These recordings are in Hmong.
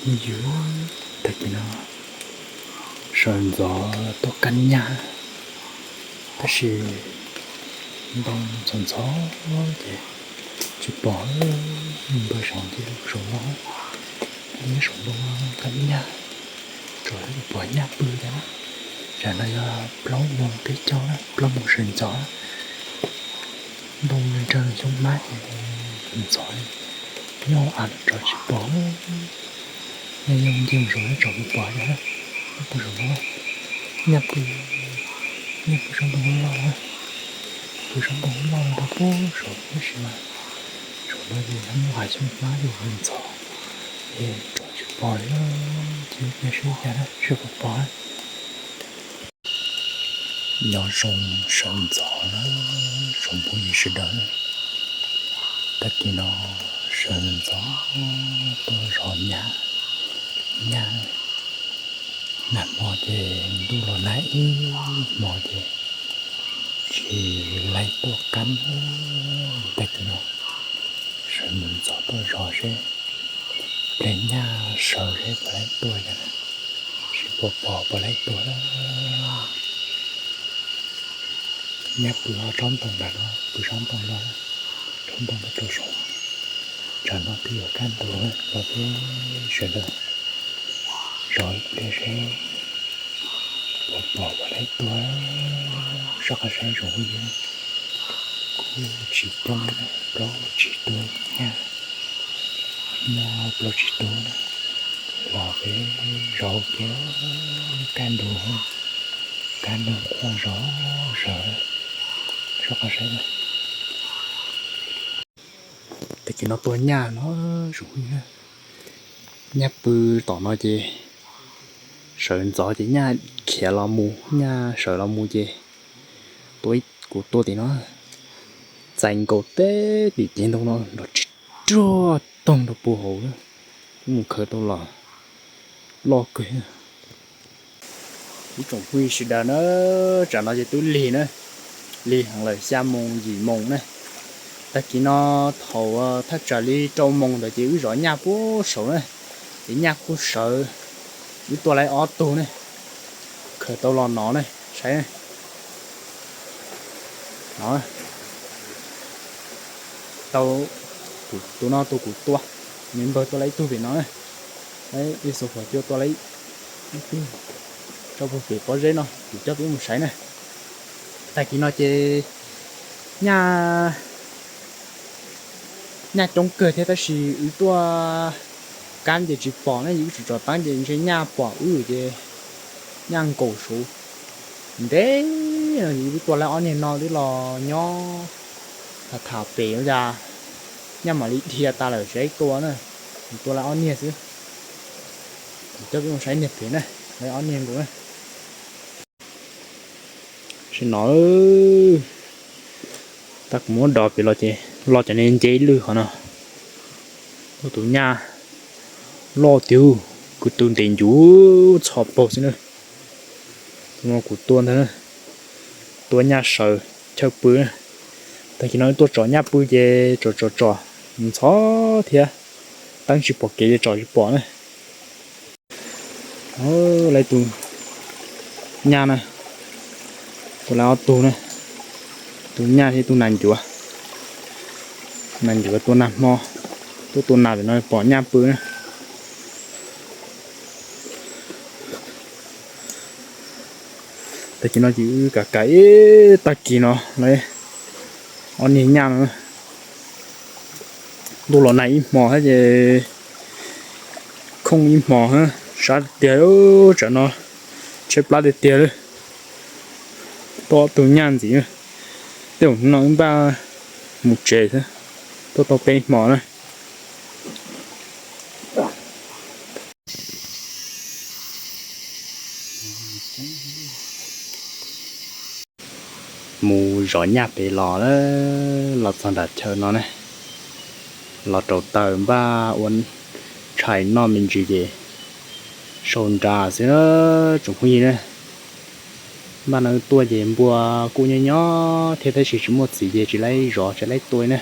Ywg, tag kis no sawv ntxov tuaj kab nyaj, tab sis ntoo ntxhov ntxhov ces tsis pom. Npawg saum ntej saum no, nyob saum ntoo kab nyaj, tsom pom nyaj pw thiab na. Tsam no yog plaub moos peb caug na, plaub moos sawv ntxov na. Ntoo ntsawg xyoob hmab ces ntxhov, nyob av no tsom tsis pom. Nyob nce mus saum no tsom pom yog, pw saum no, nyaj pw, nyaj pw sab ntoo loj, pw sab ntoo loj rau pem saum tab sis mas saum no ces muaj av xyoob hmab ces ntxhov, ces tsom tsis pom li. Ces cia seb cas na, seb puas pom. Nyob zoo sawv ntxov na, tsoom phooj ywg sawv daws. Tag kis no sawv ntxov tuaj zov nyaj, nyaj, nag hmo ces ntuj los nag ib hmo ces tsis laib tuaj kab. Tag kis no sawv ntxov tuaj zov seb pliag nyaj sawv seb puas laib tuaj, seb puas pom puas laib tuaj. Nyaj pw ob tsob ntoo ntawm no, pw tsob ntoo no, tsob ntoo no rau saud. Tsam no twb yuav kaj ntug los peb sawv daws zov ib pliag seb puas pom puas laib tuaj. Soj qab saib zoo li kuj tsis coob, plaub tsib tug nyaj, muaj plaub tsib tug na, los peb zov ib pliag, kaj ntug, kaj ntug quaj zov sawv. Soj qab saib na. Tag kis no tua nyaj no zoo li na, nyaj pw tom no ces sawv ntxov ces nyaj khiav los mus, nyaj sawv los mus ces tua, kuv tua tim no, txais nkaus teb tim cev ntoo no nrov tsis ruag toog rau puag hauv, mus khaws tau los loj kawg. Ib tsoom phooj ywg sawv daws na, tsam no ces twb lig na, lig heev lawm xya moos yim moos na. Tag kis no thaum thaj tsam li rau moos ntawd ces wb zov nyaj puag saud na, ces nyaj kuj sawv, wb tua laib ob tug na, khaws tau los no na, saib na. No, tau, tus no tus kuv tua, me npawg tua laib ib tug pem no na, ib xu pom cua tua laib ib tug, tso puag pem pob zeb no kuv coj peb mus saib na. Tag kis no ces nyaj, nyaj coob kawg thiab tab sis wb tuaj kab ces tsis pom ne, wb tsom tsom teeb ces ntshe nyaj pom wb ces nyaj nkaum saud. Ntev no ces wb tua laib ob niag no twb los nyob tham tham pem ua cas nyaj mam li dhia tas lawm tsis tua na. Tua laib ob niag xwb, coj peb mus saib niag pem na, laib ob niag nkaus na. Sim no tab kuv muab dov pem los ces los cov niag nce ib lwm qhov no. Tus nyaj loj tiag, kuv tus ntev ncuv txhos paug xwb na. Tus no kuv tua ntag, tua nyaj sawv chaw pw. Tag kis no tuaj tsom nyaj pw ces tsom tsom tsom ntxhov thiab, teeb tsis pom kev ces tsom tsis pom na. Laib tus nyaj na, tua laib ob tug na, tus nyaj thiab tus nas ncuav. Nas ncuav tua nag hmo, tuaj tua nas pem no pom nyaj pw na. Tag kis no ces wb kav kav ib tag kis no, ob niag nyaj no, ntuj los nag ib hmo thiab ces khooj ib hmo, sab tiag tiag, tsam no tshaib plab tiag tiag li. Tuaj ob tug nyaj ntxiv, tej zaum no wb npaj mus tsev xwb, tuaj tau peb hmo na. Mus zov nyaj pem los, los txog nram chaw no ne, los rau taws npaj ua tshais noj me ntsis ces sau nra xwb na tsoom phooj ywg na. Npaj no tuaj ces npua kuj nyob nyob thiab tab sis tsis muaj txiv ces tsis laib zov tsis laib tua na.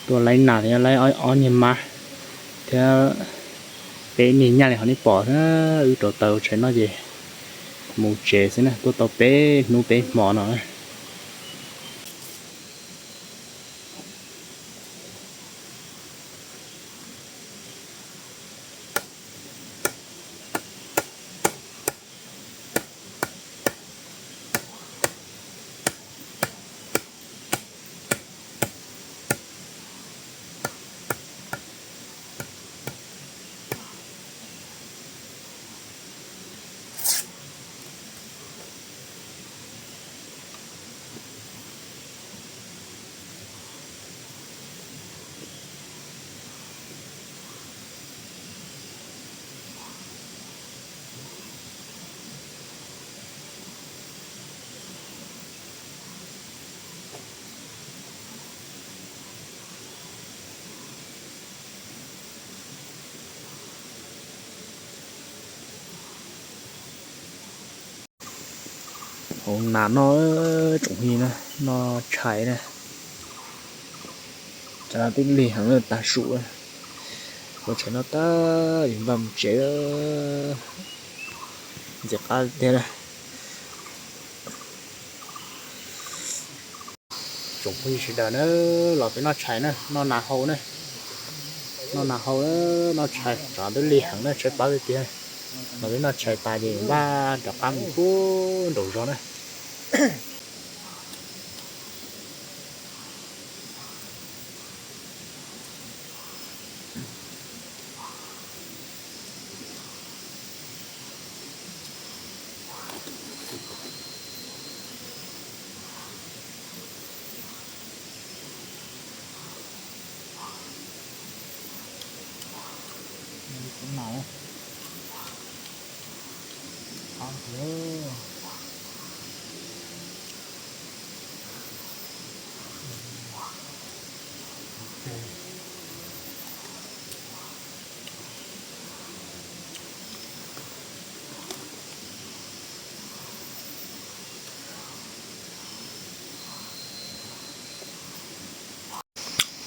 Tuaj laib nas thiab laib ob niag mab thiab Peb niag nyaj li ho nej pom xwb, wb rauv taws tshais noj ces mus tsev xwb na, tuaj tau peb hnub peb hmo no na. Hauv nas no tsoom phooj ywg na, noj tshais na, cov no twb lig heev lawm, tag su lawm. Ua tshais noj tag yuav npaj mus tsev, ntxim qab tiag na. Tsoom phooj ywg sawv daws na, los peb noj tshais na, noj nas hau na, noj nas hau, noj tshais, tsov twb lig heev na, tshais pab tiag tiag. Los peb noj tshais tas ces npaj rov qab mus pub nraum zos na.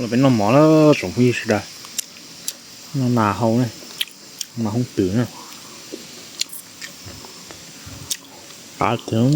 Los peb noj mov na tsoom phooj ywg sawv daws. Noj nas hau na, nas hoob twm na. Qab tiag.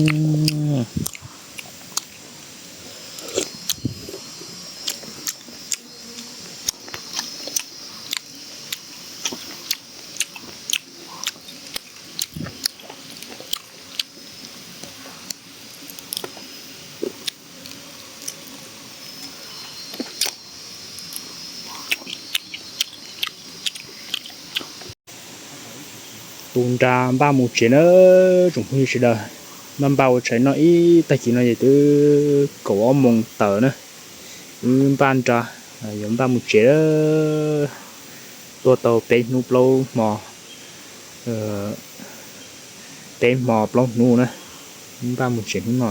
Tu nra npaj mus tsev na tsoom phooj ywg sawv daws. Npaj npaj ua tshais noj ib tag kis no ces twb kaum ob moos tawm na. Wb npaj nra yuav npaj mus tsev. Tuaj tau peb hnub plaub hmo, peb hmo plaub hnub na, npaj mus tsev hnub no.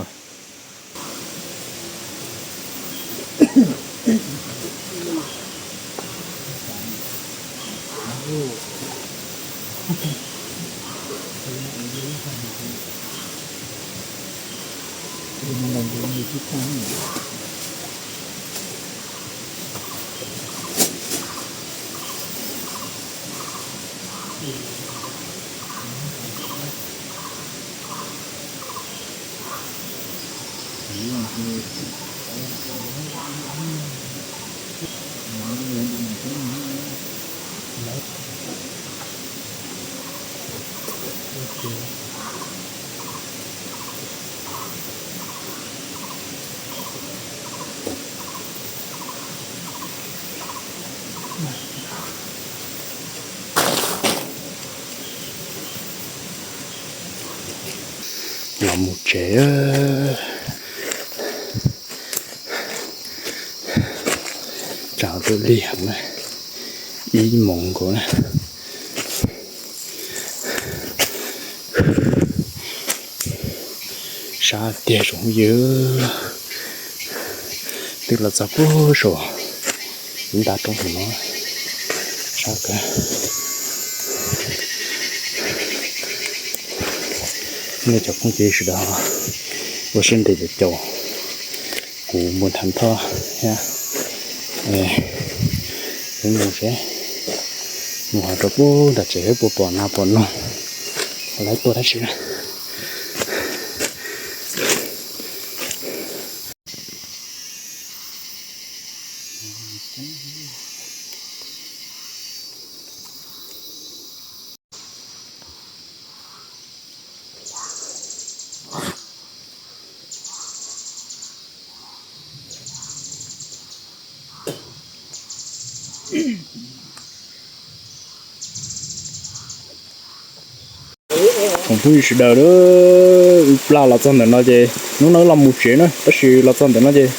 Los mus tsev. Tsam twb lig heev na, ib moos nkaus na. Sab tiag tsoom phooj ywg, twb los txog puag saum nta roob no, sab kawg. Nej cov phooj ywg sawv daws ua siab ntev caum, kuv mus thav thoj thiab, peb mus seb Mus hais rau pub nram tsev puas pom nas pom noog, lawv tuaj tab sis na. Tsoom phooj ywg sawv daws, wb plab los txog ntawm no ces hnub no wb los mus tsev na, tab sis los txog ntawm no ces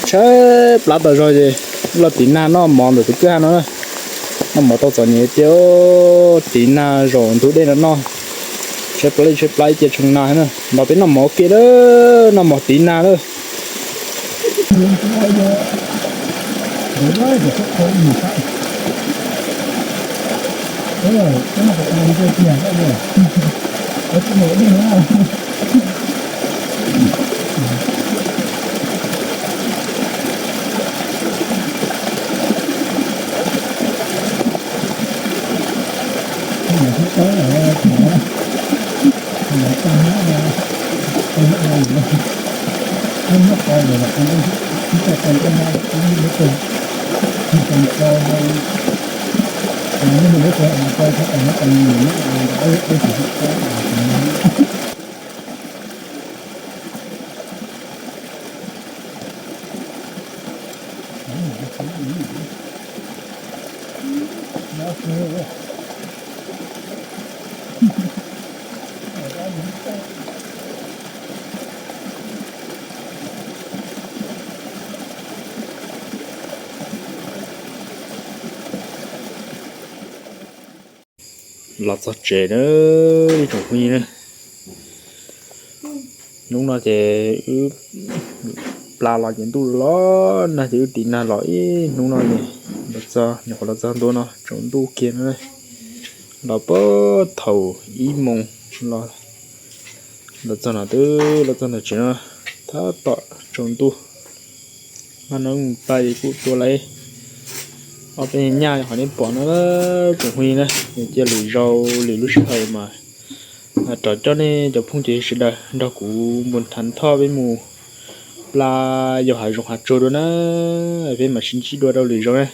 tshaib plab tas zog ces wb los tiv nag noj mov ntawm tus kwj ha no na. Noj mov tau txom nyem tiag, tiv nag zaum ntug dej no noj, tshaib plab li tshaib plab ib ce tshee nag na. Nrog peb noj mov ua ke na, noj mov tiv nag na. Los txog tsev na, ib tsoom phooj ywg na. Hnub no ces wb plab los ces ntuj los nag ces wb tiv nag los ib hnub no ces los txog, nyuam qhuav los txog ntua no tsaus ntuj kiag no. Los puag thaum ib moos los, los txog no twb los txog ntawm tsev no tab tom tsaus ntuj. Hmo no mus plab ces kuj tua lawm ob peb nyaj qhov nej pom no, tsoom phooj ywg na. Cia lwm zaus lwm lub sij hawm mas rov coj nej cov phooj cov ywg sawv daws nrog kuv npus thav thoj peb mus plab yos hav zoov hav tsuag dua na. Peb mam sib ntsib dua rau lwm zaus na.